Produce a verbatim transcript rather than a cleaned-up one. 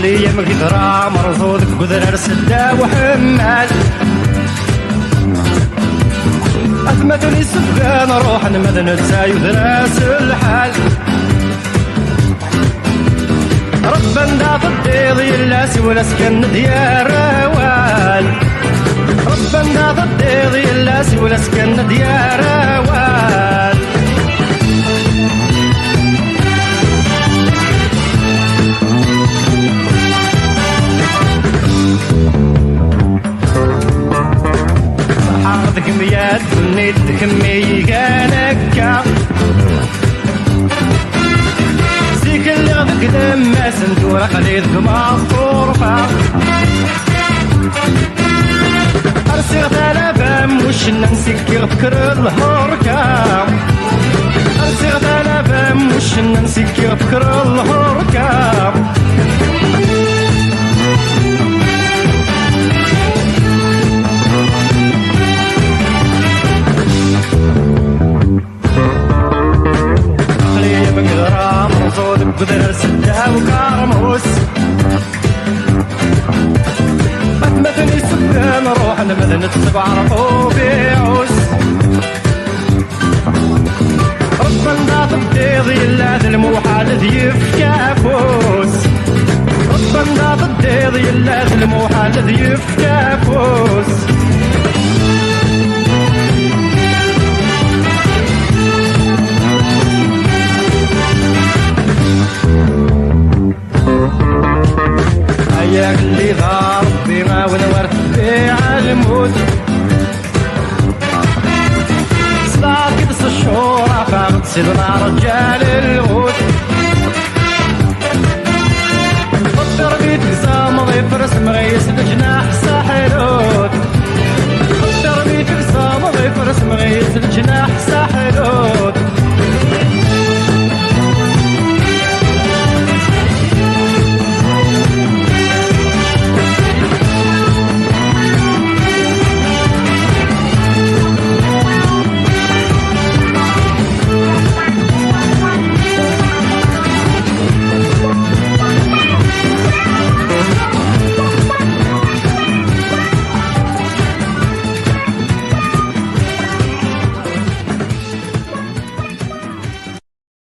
Yamgidra merẓu deg udrar seddaw ḥemmal. Atmaten isebgan ruḥen ma d netta yudra-s lḥal. Rebban d aḍeddiḍ yella siwel-as kan d yar awal. Rebban d aḍeddiḍ yella siwel-as kan d yar awal. Ṣaḥa deg myad nnit d kemmi igan akka. Zik lliɣ deg lemmas n tura aql-i deg maḍurfa. Rsiɣ talaba m ucenna nsikkiɣ tekker lhurka. Rsiɣ talaba m ucenna nsikkiɣ tekker lhurka. Aql-iyi deg udrar merẓu deg udrar seddaw karmus. Atmaten isebgan ruḥen ma d netta tebɛer ubiɛus. Rebban d aḍeddiḍ yella d lmuḥal ad yefk afus. Rebban d aḍeddiḍ yella d lmuḥal ad yefk afus. Ay agellid a Rebbi awen war tebbiɛ lmut. Slaɣ-k-id s ccura faɣ-d si ddnar ǧǧal lɣut. Rebbi tegzameḍ ifres mɣis leǧnaḥ saḥlut.